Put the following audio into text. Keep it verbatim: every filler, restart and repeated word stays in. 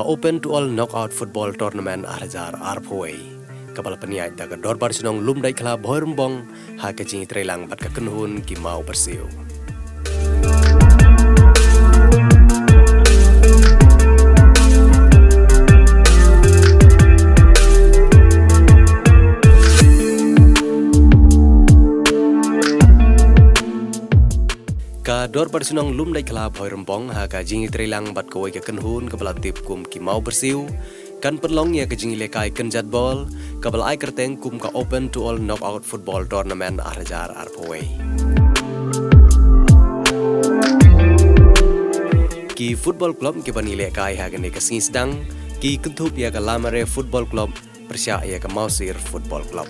Open to All Knockout Football Tournament ar hajar arphew wei, kaba la pynïaid da ka Dorbar Shnong Lumdaitkhla Bhoirymbong ha ka jingïatreilang bad ka kynhun ki Mawbyrsiew. Ka Dorbar Shnong Lumdaitkhla Bhoirymbong ha ka jingïatreilang bad kawei ka kynhun kaba la tip kum ki Mawbyrsiew kan pynlong ïa ka jingïalehkai kynjat bol kaba la ai kyrteng kum ka Open to All Knockout Football Tournament ar hajar arphew wei. Ki football club kiban ïalehkai ha kane ka sngi sdang ki kynthup ïa ka Lamare Football Club pyrshah ïa ka Mawsir Football Club.